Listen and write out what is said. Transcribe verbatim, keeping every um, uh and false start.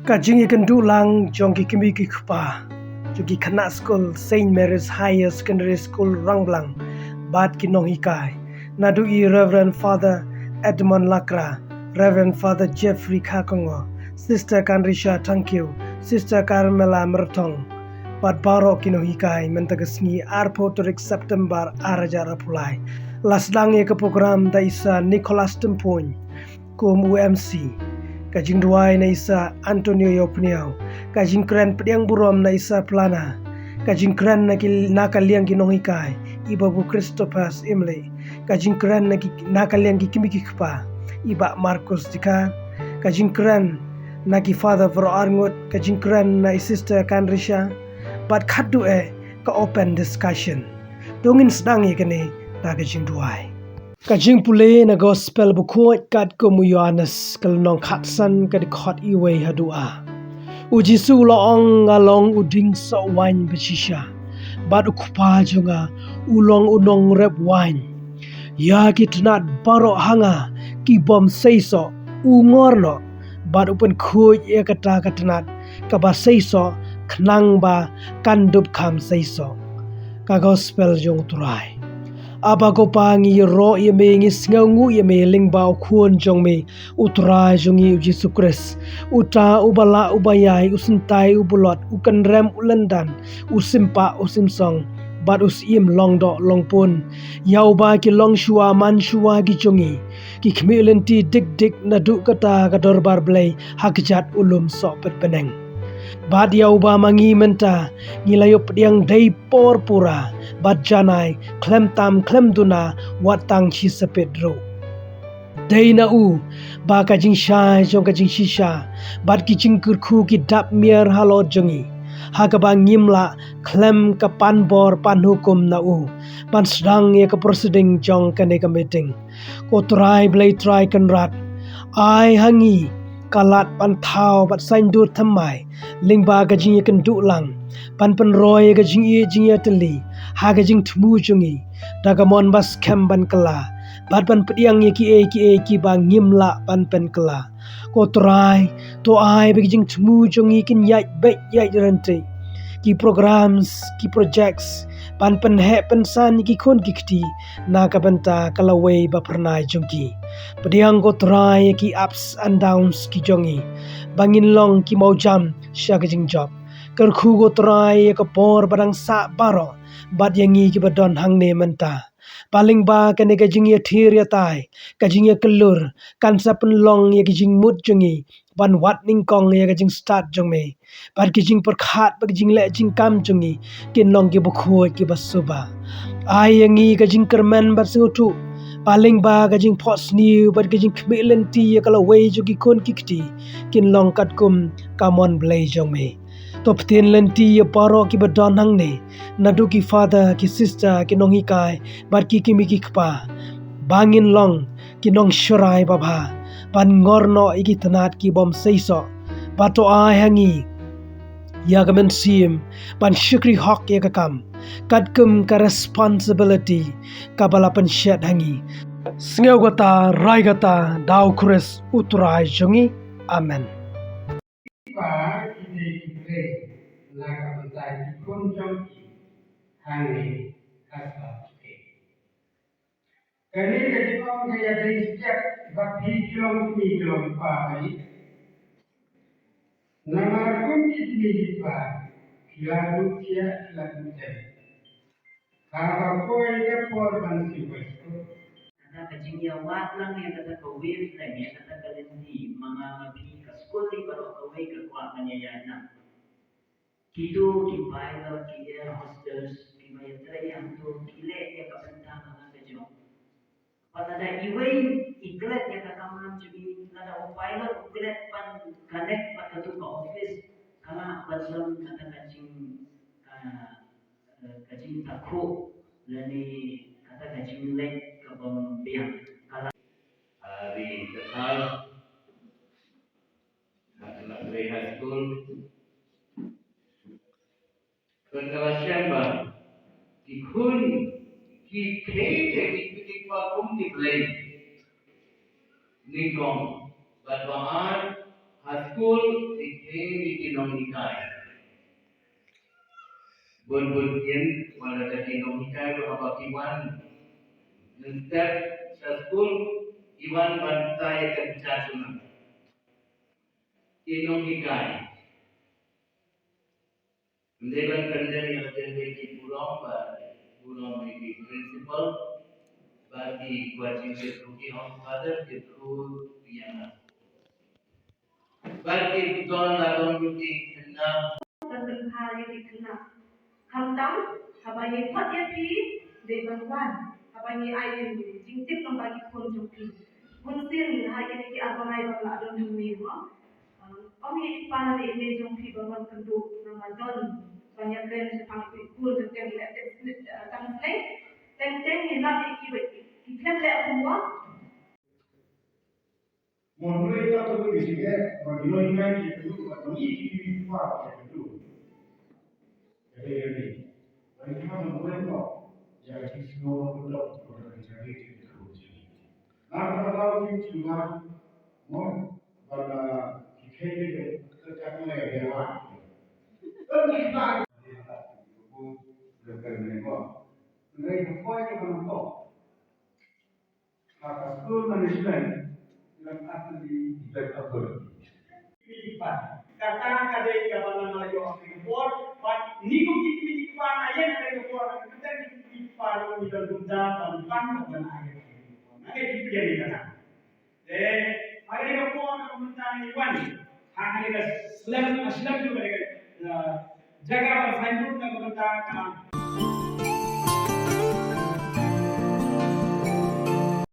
Ka jingïakynduh lang jong ki kmie ki kpa jong ki khynnah skul Saint Mary's Higher Secondary School Rangblang bad ki nonghikai, naduh i Reverend Father Edmund Lakra, Reverend Father Jeffrey Kharkongor, Sister Kanrisha Thangkhiew, Sister Carmela Myrthong bad baroh ki nonghikai, mynta ka sngi arphew tarik September ar hajar arphew lai la sdang ïa ka program da i Sir Nicholas Tympuiñ kum u M C. Ka jingduwai na i Sir Antonio Ïawphniaw. Ka jingkren pdiang burom na i Sir Plana. Ka jingkren na ki, na ka liang ki nonghikai, i Babu Christophas Imlei. Ka jingkren na ki, na ka liang ki kmie ki kpa, i Bah Marcus Dkhar. Ka jingkren na ki Father baroh arngut. Ka jingkren na i Sister Kanrisha. Bad khatduh eh ka open discussion. To ngin sdang ïa kane da ka jingduwai. Ka jingpule na Gospel bakhuid katkum u Ïoannis, ka lynnong khatsan, ka dkhot iwei haduh ar. U Jisu u la ong, "Nga long u dieng soh waiñ bashisha, bad u Kpa jong nga u long u nongrep waiñ. Ïa ki tnat baroh ha nga ki bym sei soh u ngor noh, bad u pynkhuid ïa kata ka tnat kaba sei soh, khnang ba kan dup kham sei soh." Ka Gospel jong u Trai. Aba ko Pa, ngi ïaroh ïa me, ngi sngewnguh ïa me lyngba u Khun jong me, u Trai jong ngi u Jisu Khrist, uta uba lah uba ïai, u syntai u bulot, u kynrem u lyndan, u sympah u symsong, bad u Syiem Lyngdoh Lyngpun. Ïa uba ki longshuwa manshuwa ki jong ngi, ki khmih lynti dik dik naduh kata ka dorbar Blei ha kjat u lum sohpet bneng. Bad ïa uba ma ngi mynta ngi la ïoh pdiang dei por pura, bad janai khlem tam khlem duna, wat tang shi spit ruh. Dei na u ba ka jingshai jong ka jingshisha bad ki jingkyrkhu ki dap miar halor jong ngi, ha kaba ngim lah khlem ka pan bor pan hukum na u ban sdang ïa ka proceeding jong kane ka meeting. Ko Trai Blei Trai Kynrad, ai ha ngi ka lad ban thaw bad saiñdur thymmai lyngba ka jingïakynduh lang, ban pynroi ïa ka jingïeit jingïatylli ha ka jingthmu jong ngi, da ka mon ba skhem ban kylla bad ban pdiang ïa kiei kiei kiba ngim lah ban pynkylla. Ko Trai, to ai ba ki jingthmu jong ngi kin ïaid beit ïaid ryntih, ki programs, ki projects, ban pynheh pynsan ïa ki khun ki kti na ka bynta ka lawei ba phyrnai jong ki. Pdiang ko Trai ïa ki ups and downs ki jong ngi, ba ngin long ki mawjam sha ka jingjop. Kyrkhu ko Trai ïa ka por ba dang sah baroh bad ïa ngi kiba don hangne mynta, ba lyngba kane ka jingïathir ïatai, ka jingïakyllur, kan sa pynlong ïa ka jingmut jong ngi ban wad nyngkong ïa ka jingstad jong me, bad ki jingpyrkhat bad ki jingleh jingkam jong ngi kin long kiba khuid kiba suba. Ai ïa ngi ka jingkyrmen bad sngewthuh, ba lyngba ka jingphohsniew bad ka jingkhmih lynti ïa ka lawei jong ki khun ki kti kin long katkum ka mon Blei jong me. To ptien lynti ïa baroh kiba don hangne, naduh ki father, ki sister, ki nonghikai bad ki kmie ki kpa, ba ngin long ki nongsharai babha, ban ngor noh ïa ki tnat ki bym seisoh. Bad to ai ha ngi ïa ka mynsiem ban shakri hok ïa ka kam, katkum ka responsibility kaba la pynshet ha ngi. Sngew kata, rai kata, da u Khrist u Trai jong ngi. Amen. Ba ki dei ki Blei na ka bynta ki khun jong ki hangne ha sla pyrthei. Kane ka jingong ka ïadei step ba phi ki long kmie ki long kpa ba ïeit. Namar kum ki kmie ki kpa, phi la duh thiah, phi la duh tem. Haba poi ka por ban siew ba siew. Kata ka jingïawad lang ïa kata ka wavelength, ïa kata ka lynti, ma nga ma phi ka skul hi baroh kawei ka kwah ban ïa ïaid lang. Kito ki pilot, ki air hostess, kiba ïatrei hangto, ki leh ïa ka bynta ka jong. Bad lada iwei i klet ïa ka kamram jong i, lada u pilot u klet ban connect bad kato ka office, ka lah ban don kata ka jing, ah, eh, ka jingtakhuh lane kata ka jingleh ka bym biang. Ka lah. Ah, ri ka thar, ka Khlakri High School. Ka la shem ba ki khun ki khie te ki, ki, ki kpa kum ki Blei nyngkong. Bad ba ar, ha skul ki kheiñ ïa ki nonghikai. Bun bun kin, wat la ki nonghikai ruh haba ki wan mynstep sha skul, ki wan ban tei ïa ka jingkyrkhu. Ki nonghikai. Ym dei ban pyndem ïa la ki burom ba burom ïa ki principal, ba ki kwah jingkyrkhu, ki ong Father, kyrkhu ïa nga. Ba ki don la don ruh ki khynnah. Ban pynpaw ïa ki khynnah. Khamtam haba ïa khot ïa phi, dei ban wan. Haba ïa ai jingtip lyngba ki khun jong phi. Bunsien ha ïa ki ar bnai ba la don hangne mo. Ong ïa i pa lane i mei jong phi ba mon kynduh, namar don ban ïakren shaphang i khun jong phi, leh test, eh, tang sleng. Teng teng ïa lap ïa ki ba ki khlem leh homework. Mon rei ta to ki sike, mon rei ngai ki kynduh, mon rei ki ki pa ki kynduh. Ka dei ka dei. Ban ki ha mon rei no. Ïa ki snow ko dok ko dok ki jari ki ko jari. Na ka daw ki chunga mo ban ki khei ki ka ka ka ngai ka wa. Ban ki ba. Ko ko ko ko. Ngai ko ko ko ko. Ha ka school management, ngan actually debate about it. Kata ka dei kaba ngan la ïoh ha kane ka por, bad ngi kum ki kmie ki kpa nga ïeng ha kane ka por, ngan kyntait ïa ki kmie ki kpa ruh ngi don kumta ban pan bad ban ai ïa ki. Nga dei ki pdiang ïa kata. Te ha kane ka por ka mynta ngi wan ha kane ka slem, ha slem jong kane ka, uh, jaka ban saiñdur ka mynta ka